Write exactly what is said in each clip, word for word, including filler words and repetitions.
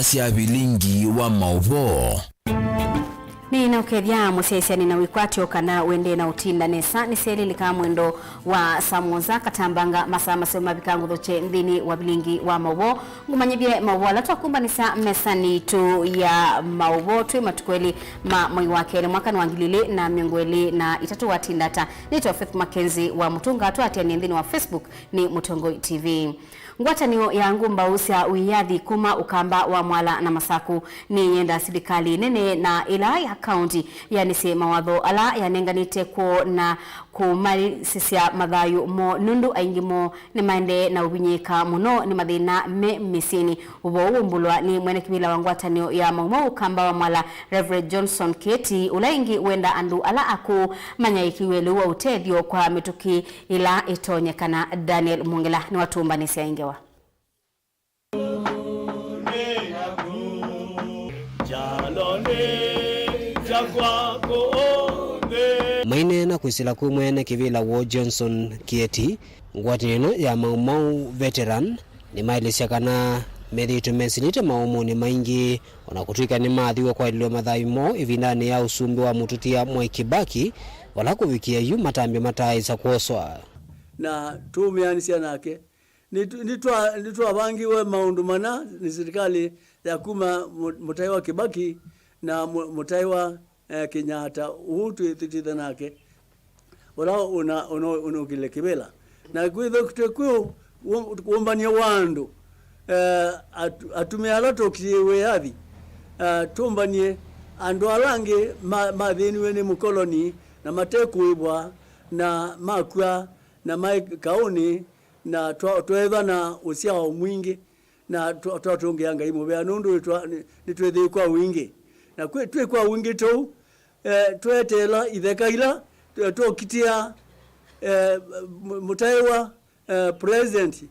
sya vilingi wa maũvoo. Nĩnaũkethya mũsyaĩĩsya nĩ na wĩkwatyo kana wĩendee na ũtinda nesa. Nĩsyaĩlĩlĩkaa mwendo wa saa mũonza katambanga, masaa maseo mavikaa ngũthokye nthĩnĩ wa vilingi wa maũvoo. Ngũmanyĩthye maũvoo ala twakumbanĩsya mesanĩ yitũ ya maũvoo twĩ matukũ elĩ ma mwei wa kelĩ mwakanĩ wa ngili ilĩ na mĩongo ĩlĩ na itatũ. Watinda ata? Nĩtawa Faith Mackenzie wa Mũtũnga, twaatĩanĩe nthĩnĩ wa Facebook nĩ Mũtongoi T V. Ngwatanĩo ya ngũmbaũ sya wĩyathi kuma Ũkamba wa Mwala na Masaku nĩyendaa silikalĩ nene na ĩla ya kaũnti yanĩsye mawatho ala yanenganĩte kwoo na kũmaisĩsya mathayũ moo, nũndũ aingĩ moo nĩmaendee na ũvinyĩĩka mũno nĩ mathĩna me mĩsyĩnĩ. Ũvoo ũũ ũmbũlwa nĩ mwene kĩvĩla wa ngwatanĩo ya maũmau Ũkamba wa Mwala, Reverend Johnson Kieti, ũla ĩngĩ wenda andũ ala akũũ manyaĩĩkĩw'e lĩu wa ũtethyo kwa mĩtũkĩ ĩla ĩtonyekana. Daniel Mungila nĩwatũmbanĩsya ĩ ngewa. Maineena kwĩsĩla kwĩ mwene kĩvĩla woo Johnson Kieti, ngwatanĩo ĩno ya Mau Mau Veteran nĩmaelesya kana methĩĩtwe mesĩlĩte maũmũnĩ maingĩ, o na kũtw'ĩka nĩmaathiwe kwaĩlĩlwa mathayũ moo ĩvindanĩ ya ũsumbĩ wa mũtũtia Mwai Kibaki, vala kũvikĩa yu matambya mataaĩsa kwoswa. Na tũũmĩanĩsya nake. Nĩtwa-, nĩtwa-, nĩtwavangiwe maũndũ mana nĩ silikalĩ ya kuma mũ-, mũtaĩwa Kibaki na mũ-, mũtaĩwa, eh, Kenyatta, ũũ twĩ-, twĩtĩte nake, ũla ũna-, ũna-, ũnũkĩle kĩvĩla. Na kwĩthokitwe kwĩ ũ-, wũ-, wũmbany'a wa andũ, eh, atu-, atumĩa ala tũkiĩe wĩyathi, eh, tũmbany'e andũ ala angĩ ma-, mathĩniwe nĩ mũkoloni na mate kũĩvwa na makw'a na maĩ kaũnĩ, na twa-, tweethwa na ũsyao mwingĩ, na twa-, twatũngĩa Ngai mũvea, nũndũ nĩtwa-, nĩ-, nĩtwĩthĩĩe kwa wingĩ. Na kwĩ-, twĩ kwa wingĩ tũu, eh, tweteela itheka ila, tw-, twokitĩa, eh, mũ-, mũtaĩwa, eh, President,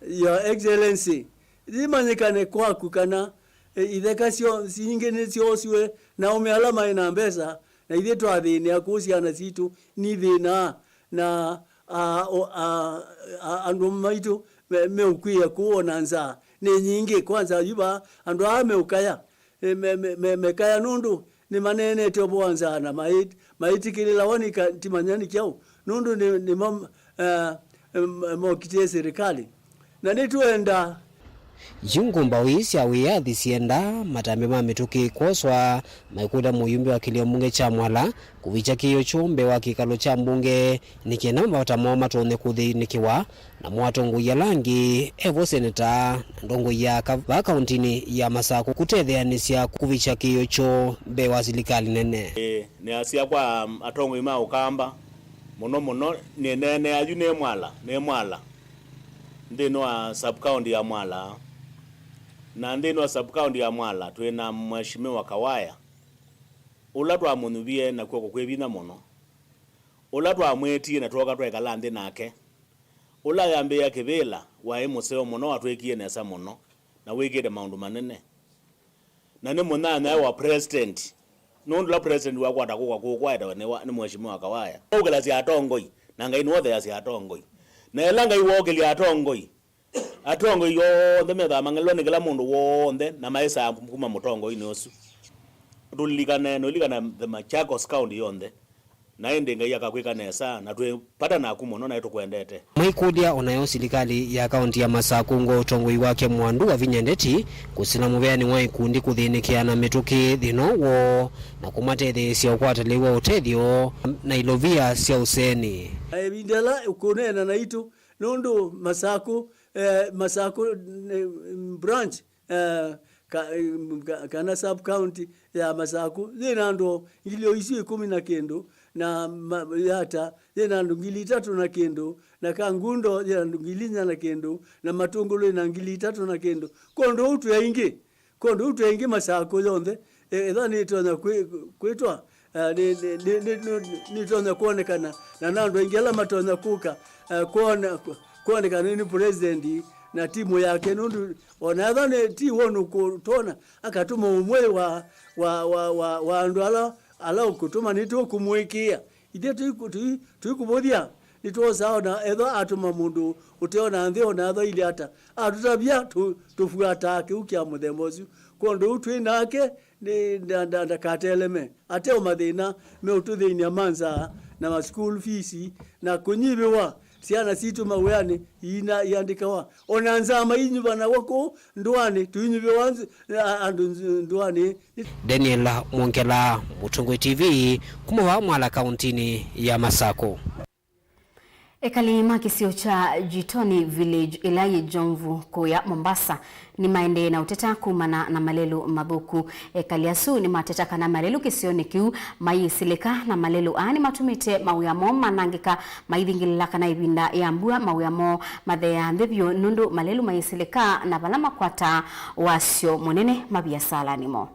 Your Excellency, yimanyĩkane kwaku kana, eh, itheka syo-, singĩ nĩsyoosiwe na aũme ala maĩ na mbesa, na ithyĩ twathĩnĩa kũu syana sitũ nithĩnaa, na a, o, a, a, andũ maitũ me, meũkw'ĩĩa kũũ o na nzaa nĩ nyingĩ. Kwanza yu vaa andũ aa meũkaya, e, me, me, me, mekaya nũndũ nĩmaneenete ũvoo wa nzaa na maĩ-, maĩtĩkĩlĩlawa nĩ ka-, timanya nĩ kyaũ, nũndũ nĩ, nĩmo, e, em, mokitie silikalĩ. Na nĩtwenda. Yu ngũmbaũ ii sya wĩyathi syendaa matambya ma mĩtũkĩ kwoswa, maikũlya mũyumbe wa kĩlio mbunge kya Mwala kũvikya kĩĩo kyoo mbee wa kĩkalo kya mbunge nĩ kenda mavata moo matonye kũthĩnĩkĩwa, namo atongoi ala angĩ, e vo seneta na ndongoi ya aka vaa kaũntinĩ ya Masakũ kũtetheanĩsya kũvikya kĩĩo kyoo mbee wa silikalĩ nene. Ĩĩ, nĩasya kwa atongoi ma Ũkamba, mũno mũno nĩneenea yu nĩ Mwala, nĩ Mwala. Nthĩnĩ wa sub-county ya Mwala. Na nthĩnĩ wa sub-county ya Mwala twĩ na Mheshimiwa Kawaya, ũla twamũnyuvie na kw'oko kwĩ vinya mũno, ũla twamwĩtie na twooka twekala nthĩ nake, ũla yambĩĩa kĩvĩla, waĩ mũseo mũno, watwĩkie nesa mũno, na wĩkĩte maũndũ manene. Na nĩ mũnyanyae wa president. Nũndũ ũla president wakwata kũka kũkwaetawe nĩ wa, nĩ Mheshimiwa Kawaya. Ũkĩlasya atongoi, na Ngai nĩwotheasya atongoi. Na ĩla Ngai wookĩlya atongoi, atongoi onthe methaa mang'elelwa nĩ kĩla mũndũ w'onthe, na maĩsaa kuma mũtongoinĩ ũsu. Tũlilikane, nũlilikana the Machakos County yonthe. Na ĩndĩ Ngai akakwĩka nesa, na twĩ vata naku mũno, naĩ tũkwendete. Maikũlya o nayo silikalĩ ya kaũnti ya Masakũ ngwa ũtongoi wake mwandu wavinya ndeti kũsila mũveanĩ wa ikundi kũthĩnĩkĩa na mĩtũkĩ thĩna woo na kũmatetheesya ũkwata lĩu wa ũtethyo na ilovia sya ũseenĩ. Na ĩvinda ĩla ũkũneena naitũ, nũndũ Masakũ, eh, Masakũ, eh, branch, eh, ka, eh, ka, kana sub county ya Masakũ yĩ na andũ ngili o isu ĩkũmi na kĩndũ, na ma, Yata yĩ na andũ ngili itatũ na kĩndũ, na Kangundo yĩ na andũ ngili inya na kĩndũ, na Matũngũlũ yĩ na ngili itatũ na kĩndũ. Kwondũ ũu twĩ aingĩ, kwondũ ũu twĩ aingĩ Masakũ yonthe, e, ethwa nĩtonya kwĩ, kwĩtwa, eh, nĩ, nĩ, nĩ, nĩ, nĩ, nĩtonya kwonekana, na na andũ aingĩ ala matonya kũka, eh, kwona, kwonekana nĩ president na timu yake, nũndũ o na ethwa nĩ ti w'o nũkũtwona, akatũma ũmwe wa, wa, wa, wa, wa andũ ala, ala ũkũtũma nĩtũkũmũĩkĩĩa. Ithyĩ tũiku-, tũi-, tũikũvũthya, nĩtwosaa o na ethwa atũma mũndũ ũteona nthĩ o na ethwa ilĩ ata. Atũtavya tũ-, tũfuataa kĩu kya mũthemba ũsu. Kwa ũndũ ũu twĩ nake, nĩ, nda-, nda-, ndakateleme. Ateo mathĩna meũtũthĩny'a ma nzaa na ma school fees na kũnyivĩwa syana sitũ mawĩanĩ iina iandĩkawa. O na nzaa mainyuvanaw'a kũu ndũanĩ, tũinyuvĩwa nz-, a-, andũ nz-, ndũanĩ. Daniel Mwongela, Mũtongoi T V, kuma vaa Mwala, kauntinĩ ya Masakũ. Ekali ma kĩsio kya Jitoni Village, ĩla yĩ Jomvu, kũya Mombasa, nĩmaendee na ũteta kumana na malelũ mathũku. Ekali asu nĩmateta kana malelũ kĩsionĩ kĩu mayĩsĩlĩka, na malelũ aa nĩmatumĩte mawĩa moo manangĩka, maithingĩlĩla kana ĩvinda ya mbua mawĩa moo matheea nthĩ vyũ, nũndũ malelũ mayĩsĩlĩka na vala makwataa wasyo mũnene maviasalanĩ moo.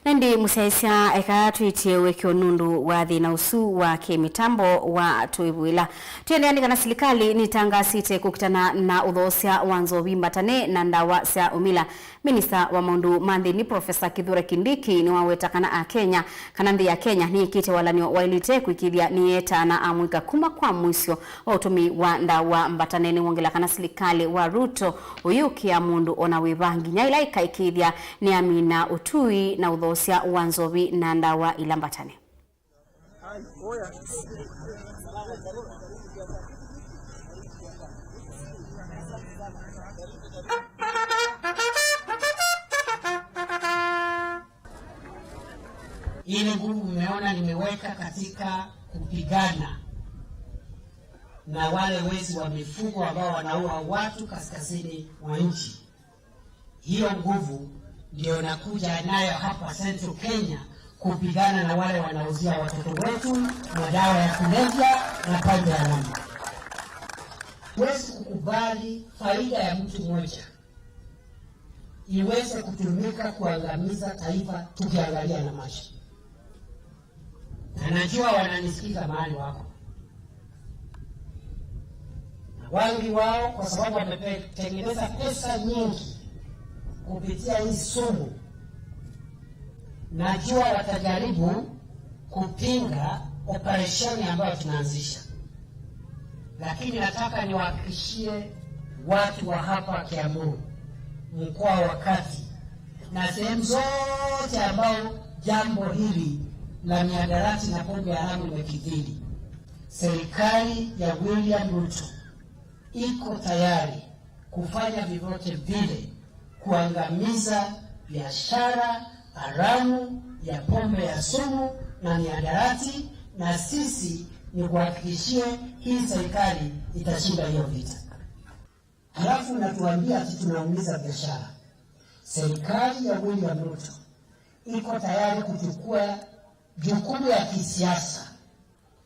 Na ĩndĩ mũsyaĩĩsya, eka twĩtye ũekeo nũndũ wa thĩna ũsu wa kĩmĩtambo wa tũĩvũĩla. Twĩendeea nĩ kana silikalĩ nĩtangaasĩte kũkitana na ũthoosya wa nzovi mbatane na ndawa sya ũmila. Minista wa maũndũ ma nthĩnĩ, Profesa Kithure Kindiki, nĩwaweta kana Akenya, kana nthĩ ya Kenya nĩyĩkĩte walany'o waĩlĩte kũĩkĩĩthya nĩyetaa na amũika kuma kwa mũisyo wa ũtũmĩi wa ndawa mbatane. Nĩwongela kana silikalĩ wa Ruto ũyĩũkĩa mũndũ o na wĩva, nginya ĩla ĩkaĩkĩĩthya nĩyamina ũtui na ũthoosya wa nzovi na ndawa ila mbatane. Ile nguvu mmeona nimeweka katika kupigana na wale wezi wa mifugo ambao wanaua watu kaskazini mwa nchi. Hiyo nguvu ndio nakuja nayo hapa Central Kenya kupigana na wale wanauzia watoto wetu madawa ya kulevya na pombe haramu. Huwezi kukubali faida ya mtu mmoja iweze kutumika kuangamiza taifa tukiangalia na macho. Na najua wananisikiza mahali wako. Na wengi wao, kwa sababu wametengeneza pesa nyingi kupitia hii sumu, najua watajaribu kupinga operesheni ambayo tunaanzisha. Lakini nataka niwahakikishie watu wa hapa Kiambu, mkoa wa Kati, na sehemu zote ambao jambo hili la mihadarati na pombe haramu limekithiri, serikali ya William Ruto iko tayari kufanya vyovyote vile kuangamiza biashara haramu ya pombe ya sumu na mihadarati, na sisi nikuhakikishie hii serikali itashinda hiyo vita. Halafu natuambia ati tunaumiza biashara. Serikali ya William Ruto iko tayari kuchukua jukumu ya kisiasa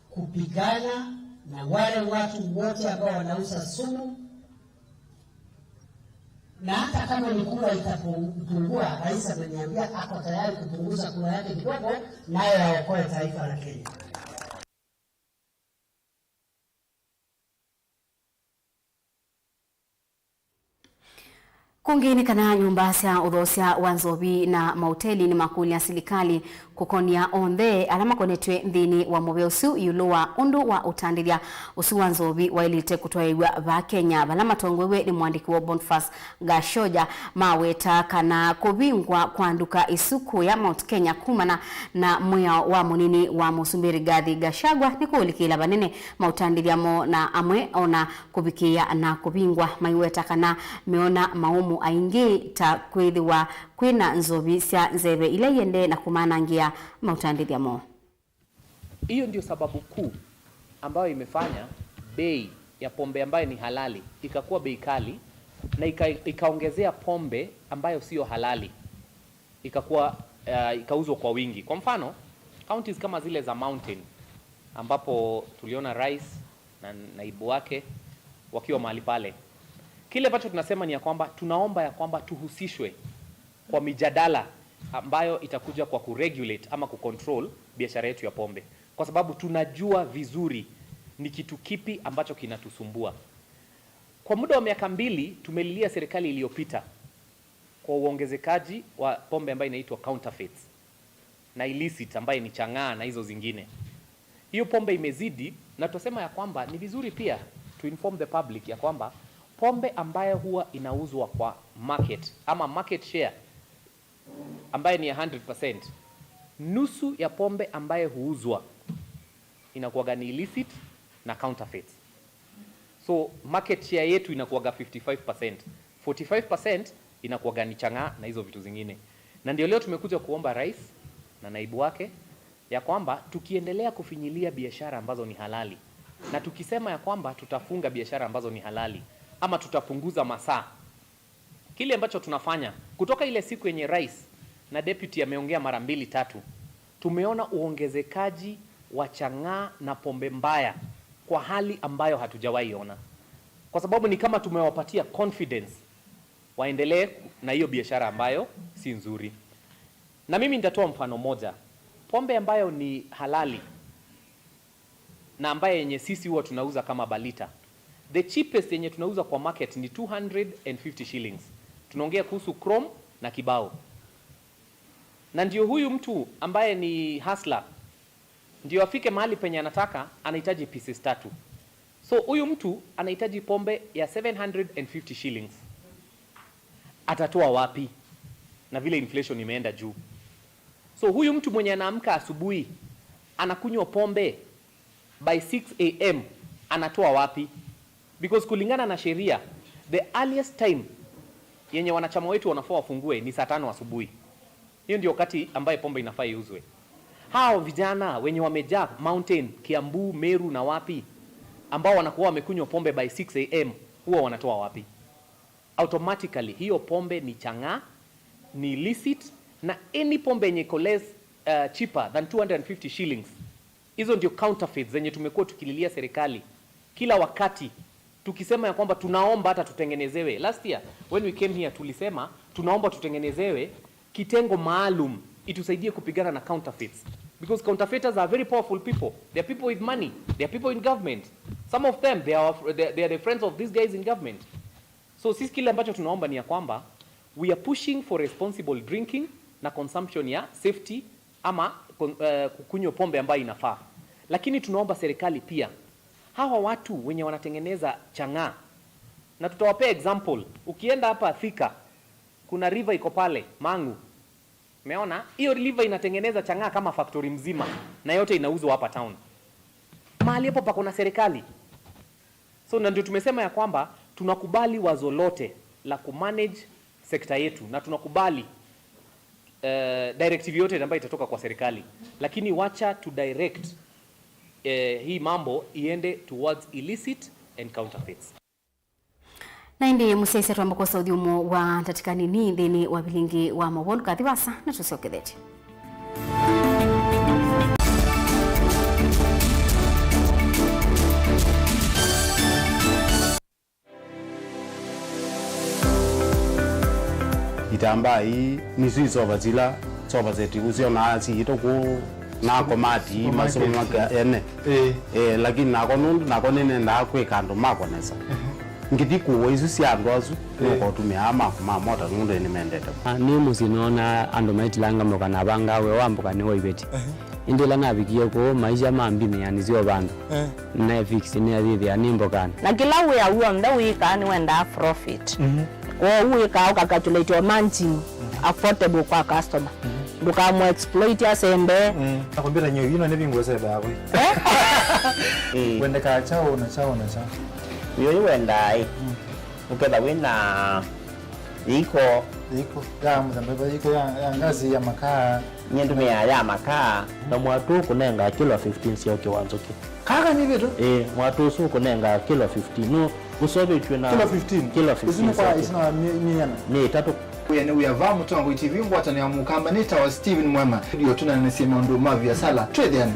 kupigana na wale watu wote ambao wanauza sumu, na hata kama ni kura itapungua, rais ameniambia ako tayari kupunguza kura yake kidogo, naye aokoe taifa la Kenya. Kũngĩ nĩ kana nyũmba sya ũthoosya wa nzovi na mauteli nĩmakũlya silikalĩ kũkonĩa onthe ala makonetw'e nthĩnĩ wa mũvea ũsu ĩũlũ wa ũndũ wa ũtandĩthya ũsu wa nzovi waĩlĩte kũtwaĩw'a vaa Kenya, vala matongoew'e nĩ mũandĩki wa Boniface Gashoja, maweta kana kũvingwa kwa nduka ĩsu kũya Mount Kenya kumana na mwĩao wa mũnini wa mũsumbĩ Rigathi Gachagua nĩ kũũlikĩla vanene maũtandĩthya moo, na amwe ona kũvikĩĩa na kũvingwa, maiweta kana meona maũmũ aingĩ ta kwĩthĩwa kwĩna nzovi sya nzeve ila iendee na kũmanangĩa maũtandĩthya moo. Hiyo ndio sababu kuu ambayo imefanya bei ya pombe ambayo ni halali ikakuwa bei kali na ika-, ikaongezea pombe ambayo sio halali ikakuwa, uh, ikauzwa kwa wingi. Kwa mfano, counties kama zile za mountain ambapo tuliona rais na naibu wake wakiwa mahali pale, kile ambacho tunasema ni ya kwamba tunaomba ya kwamba tuhusishwe kwa mijadala ambayo itakuja kwa kuregulate ama kucontrol biashara yetu ya pombe, kwa sababu tunajua vizuri ni kitu kipi ambacho kinatusumbua. Kwa muda wa miaka mbili tumelilia serikali iliyopita kwa uongezekaji wa pombe ambayo inaitwa counterfeits na illicit ambaye ni chang'aa na hizo zingine. Hiyo pombe imezidi, na tutasema ya kwamba ni vizuri pia to inform the public ya kwamba pombe ambayo huwa inauzwa kwa market ama market share ambaye ni a hundred percent, nusu ya pombe ambaye huuzwa inakuwaga ni illicit na counterfeits. So market share yetu inakuwaga fifty-five percent. Forty-five percent inakuwaga ni chang'aa na hizo vitu zingine. Na ndio leo tumekuja kuomba rais na naibu wake ya kwamba tukiendelea kufinyilia biashara ambazo ni halali, na tukisema ya kwamba tutafunga biashara ambazo ni halali ama tutapunguza masaa, kile ambacho tunafanya kutoka ile siku yenye rais na deputy ameongea mara mbili tatu, tumeona uongezekaji wa chang'aa na pombe mbaya kwa hali ambayo hatujawahi ona, kwa sababu ni kama tumewapatia confidence waendelee na hiyo biashara ambayo si nzuri. Na mimi nitatoa mfano moja, pombe ambayo ni halali na ambaye yenye sisi huwa tunauza kama balita. The cheapest yenye tunauza kwa market ni two hundred and fifty shillings. Tunaongea kuhusu Chrome na Kibao. Na ndio huyu mtu ambaye ni hustler, ndio afike mahali penye anataka, anahitaji pieces tatu. So huyu mtu anahitaji pombe ya seven hundred and fifty shillings. Atatoa wapi? Na vile inflation imeenda juu. So huyu mtu mwenye anaamka asubuhi, anakunywa pombe by six a m, anatoa wapi? Because kulingana na sheria, the earliest time yenye wanachama wetu wanafaa wafungue ni saa tano asubuhi. Hiyo ndio wakati ambaye pombe inafaa iuzwe. Hao vijana wenye wamejaa Mountain, Kiambu, Meru na wapi, ambao wanakuwa wamekunywa pombe by six a m, huwa wanatoa wapi? Automatically hiyo pombe ni chang'aa, ni illicit, na any pombe yenye iko less, uh, cheaper than two hundred and fifty shillings, hizo ndio counterfeits zenye tumekuwa tukililia serikali kila wakati, tukisema ya kwamba tunaomba hata tutengenezewe. Last year when we came here tulisema tunaomba tutengenezewe kitengo maalum itusaidie kupigana na counterfeits, because counterfeiters are very powerful people. They are people with money, they are people in government. Some of them, they are, they, they are the friends of these guys in government. So sisi kile ambacho tunaomba ni ya kwamba we are pushing for responsible drinking na consumption ya safety ama kon- eh, kukunywa pombe ambayo inafaa, lakini tunaomba serikali pia, hawa watu wenye wanatengeneza chang'aa, na tutawapea example. Ukienda hapa Thika, kuna river iko pale, Mang'u. Umeona? Hiyo river inatengeneza chang'aa kama factory mzima, na yote inauzwa hapa town. Mahali hapo pako na serikali. So na ndio tumesema ya kwamba tunakubali wazo lote la kumanage sekta yetu, na tunakubali eh, directive yote ambayo itatoka kwa serikali, lakini wacha to direct eh, hii mambo iende towards illicit and counterfeits. Na ĩndĩ mũsyaĩĩsya twamba kwosa ũthyũmũo wa ndatĩka nini nthĩnĩ wa vilingi wa mowol kathi wasa na tũsyokethetye. Itambaa ii nĩsyo isova sila sova seti ũsyonaa siitũ kũu na komati ii masomo maka ene. Ĩĩ. Eh, lakini nako nũndũ nako nĩnendaa kwĩka andũ makwa nesa. Ngĩthi kũwa isu sya andũ asu, nũkotũmĩa aa makwa ma mota nũndũ nĩmendete. Ah, nĩ mũsyĩ noonaa andũ maitilanga mboka na avangaa wĩa wa mboka nĩ wa iveti. Ĩndĩ ĩla navikie kũu, maisha ma mbinĩ yanisye o vandũ. Eh. Naefix nĩathĩthĩa nĩ mbokanĩ. Na kĩla wĩa w'onthe wĩkaa nĩwendaa profit. Mhm. Kwoou wĩkaa ũkacalculate o margin affordable kwa customer. Mhm. Ndũkamũ exploit asembe. Mm. Nakwambia nyie ino nĩ vingo sebe yako. Eh? Wendeka chao na chao na chao. Yo wendaa ĩ. Mm. Ũketha wĩna yĩiko. Yĩiko ya mũthemba, yĩiko ya, ya ngazi ya makaa. Nyie ndũmĩaa ya makaa. Na mwatũ ũkũnengaa kilo fifteen sya ũkĩ wa nzũkĩ. Kaka nĩ vitu? Ĩĩ, mwatũ ũsu ũkũnengaa kilo fifteen. Nũ ũseũvĩtw'e na kilo fifteen? Kilo fifteen. Isu nĩ kwa, isu nĩ mĩana? Nĩ ĩtatũ. Wĩa nĩ wĩa vaa Mũtongoi T V ngwatanĩo ya Mũkamba nĩ tawa Steven Mwema. Ndio tũnanĩsye maũndũ ma viasala. Twĩthĩane.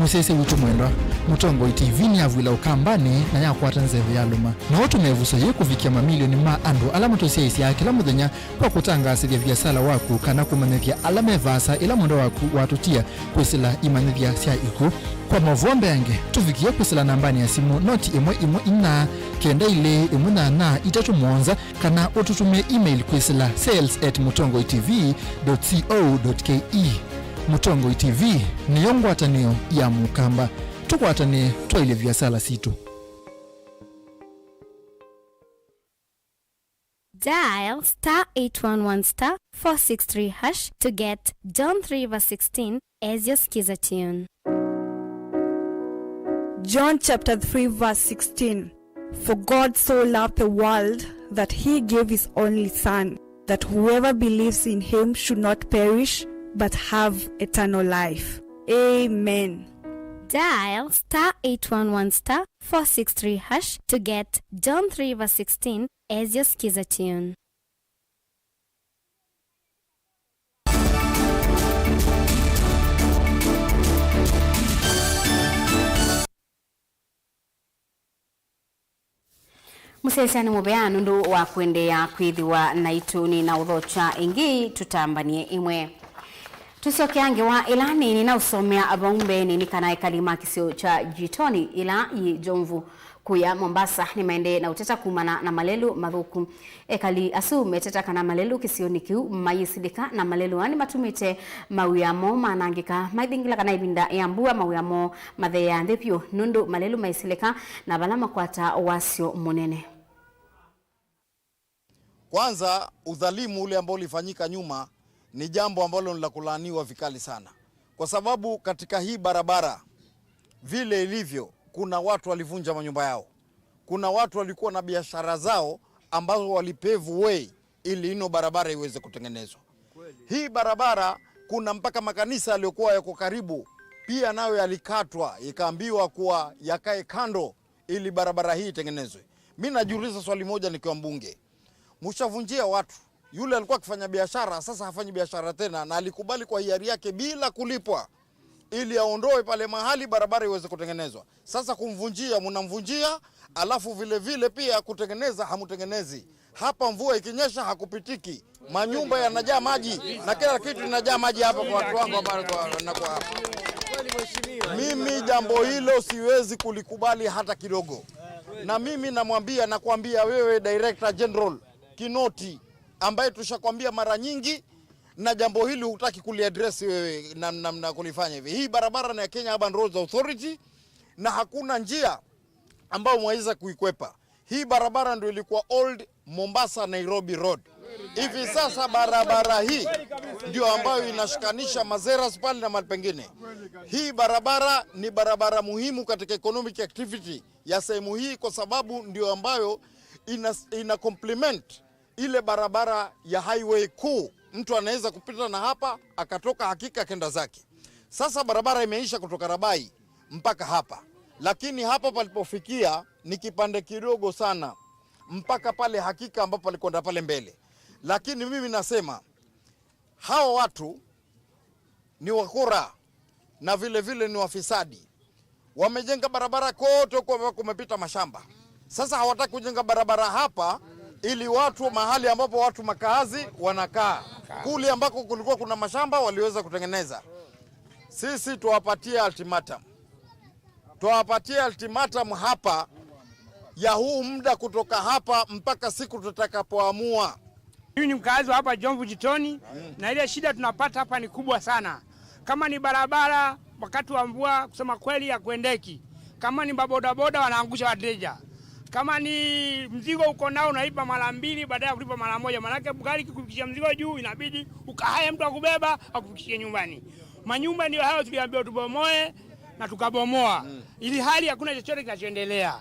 Mũsyaĩĩsya witũ mwendwa, Mũtongoi T V nĩyavw'ĩla Ũkambanĩ na yakwata nzeve ya lũma. No ũtũme ĩvuso yĩĩ kũvikĩa mamilioni ma andũ ala matũsyaĩĩsyaa kĩla mũthenya kwa kũtangaasĩthya viasala waku kana kũmanyĩthya ala me vaasa ĩla mwendwa waku watũtia kwĩsĩla imanyĩthya sya ikw'ũ. Kwa maũvoo mbeange, tũvikĩe kwĩsĩla nambanĩ ya simũ noti ĩmwe ĩmwe inya, kenda ilĩ ĩmwe nyanya itatũ mũonza, kana ũtũtũmĩe email kwĩsĩla sales at mũtongoi T V dot co dot K E. Mũtongoi T V nĩyo ngwatanĩo ya Mũkamba. Tũkwatanĩe twaĩlye viasala sitũ. Dial star eight one one star four six three hash to get John three verse sixteen as your Skiza tune. John chapter three verse sixteen. For God so loved the world that he gave his only Son, that whoever believes in him should not perish but have eternal life. Amen. Dial star eight one one star four six three hash to get John three verse sixteen as your Skiza tune. Mũsyaĩĩsya nĩ mũvea nũndũ wa kũendeea kwĩthĩwa naitũ. Nĩnaũthokya ĩngĩ, tũtambanie ĩmwe. Tũsyokea ngewa ĩla nĩnĩnaũsomea vau mbeenĩ nĩ kana ekali ma kĩsio kya Jitoni ĩla yĩ Jomvu kũya Mombasa nĩmaendee na ũteta kumana na malelũ mathũku. Ekali asu meteta kana malelũ kĩsionĩ kĩu mayĩsilĩka, na malelũ aa nĩmatumĩte mawĩa moo manangĩka. Maithingĩla kana ĩvinda ya mbua mawĩa moo matheea nthĩ vyũ nũndũ malelũ maĩsilĩka na vala makwata wasyo mũnene. Kwanza, udhalimu ule ambao ulifanyika nyuma ni jambo ambalo ni la kulaaniwa vikali sana, kwa sababu katika hii barabara vile ilivyo, kuna watu walivunja manyumba yao, kuna watu walikuwa na biashara zao ambazo walipave way ili ino barabara iweze kutengenezwa. Hii barabara, kuna mpaka makanisa yaliyokuwa yako karibu pia nayo yalikatwa, ikaambiwa kuwa yakae kando ili barabara hii itengenezwe. Mi najiuliza swali moja nikiwa mbunge, mshavunjia watu, yule alikuwa akifanya biashara, sasa hafanyi biashara tena, na alikubali kwa hiari yake bila kulipwa ili aondoe pale mahali barabara iweze kutengenezwa. Sasa kumvunjia, mnamvunjia, alafu vile vile pia kutengeneza hamtengenezi. Hapa mvua ikinyesha hakupitiki, manyumba yanajaa maji na kila kitu inajaa maji hapa kwa watu wangu hapa, kwa, na kwa hapa. Mimi jambo hilo siwezi kulikubali hata kidogo. Na mimi namwambia, nakwambia wewe Director General Kinoti, ambaye tushakwambia mara nyingi, na jambo hili hutaki kuliaddress wewe na, na, na kulifanya hivi. Hii barabara ni ya Kenya Urban Roads Authority, na hakuna njia ambayo mwaweza kuikwepa. Hii barabara ndio ilikuwa Old Mombasa Nairobi Road. Hivi sasa barabara hii ndio ambayo inashikanisha Mazeras pale na mahali pengine. Hii barabara ni barabara muhimu katika economic activity ya sehemu hii, kwa sababu ndio ambayo ina, ina complement ile barabara ya highway kuu. Mtu anaweza kupita na hapa akatoka Hakika akenda zake. Sasa barabara imeisha kutoka Rabai mpaka hapa, lakini hapa palipofikia ni kipande kidogo sana mpaka pale Hakika ambapo palikwenda pale mbele. Lakini mimi nasema hawa watu ni wakora na vile vile ni wafisadi. Wamejenga barabara kote huko ambako kumepita mashamba. Sasa hawataki kujenga barabara hapa ili watu, mahali ambapo watu makaazi wanakaa, kule ambako kulikuwa kuna mashamba waliweza kutengeneza. Sisi tuwapatie ultimatum. Tuwapatie ultimatum hapa ya huu muda kutoka hapa mpaka siku tutakapoamua. Mimi ni mkazi wa hapa Jomvu Jitoni, na ile shida tunapata hapa ni kubwa sana. Kama ni barabara, wakati wa mvua, kusema kweli, hakuendeki. Kama ni mabodaboda, wanaangusha wateja. Kama ni mzigo uko nao, unalipa mara mbili badala ya kulipa mara moja. Maanake gari kikufikishia mzigo juu, inabidi ukahaye mtu akubeba, akufikishie nyumbani. Manyumba ndio hayo tuliambiwa tubomoe, na tukabomoa. Ili hali hakuna chochote kinachoendelea.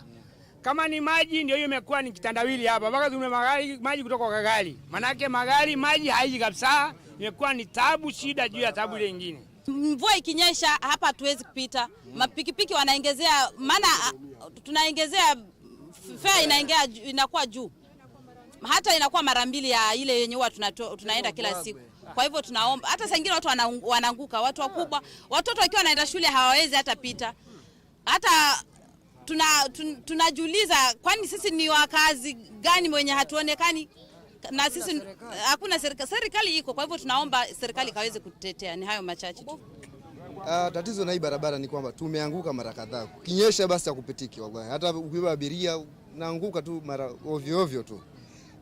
Kama ni maji, ndio hiyo imekuwa ni kitandawili hapa. Mpaka tume magari, maji kutoka kwa gari. Maanake magari, maji haiji kabisa. Imekuwa ni tabu, shida juu ya tabu ile ingine. Mvua ikinyesha, hapa hatuwezi kupita. Mapikipiki wanaongezea, maana, ah, tunaongezea, fare inaongea ju-, inakuwa juu. Hata inakuwa mara mbili ya ile yenye huwa tunato-, tunaenda kila siku. Kwa hivyo tunaomba, hata saa ingine watu wana-, wanaanguka, watu wakubwa, watoto wakiwa wanaenda shule hawawezi hata pita. Hata tuna-, tun-, tunajiuliza, kwani sisi ni wakazi gani wenye hatuonekani? Na sisi hakuna serika-, serikali iko, kwa hivyo tunaomba serikali kaweze kutetea. Ni hayo machache tu. Ah, tatizo na hii barabara ni kwamba tumeanguka mara kadhaa. Kinyesha basi hakupitiki, wallahi. Hata ukibeba abiria, naanguka tu mara ovyo ovyo tu.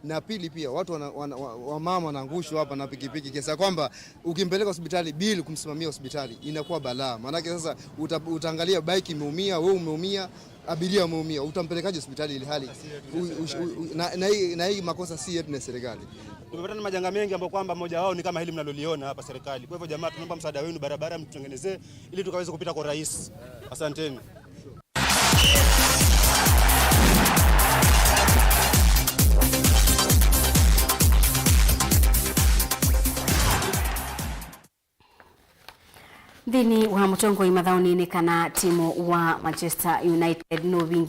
Na pili pia, watu wana-, wana-, wa-, wamama wanaangushwa hapa na pikipiki, kiasi ya kwamba ukimpeleka hospitali, bill kumsimamia hospitali inakuwa balaa. Maanake sasa uta-, utaangalia bike imeumia, wewe umeumia, abiria ameumia, utampelekaje hospitali ili hali u-, u-, u-, u-, na, na hii, na hii makosa si yetu, ni serikali. Tumepatana na majanga mengi ambayo kwamba moja wao ni kama hili mnaloliona hapa serikali. Kwa hivyo jamaa, tunaomba msaada wenu, barabara mtutengenezee ili tukaweze kupita kwa urahisi. Asanteni. Nthĩnĩ wa mũtongoi mathaũnĩ nĩ kana timu wa Manchester United nũvinga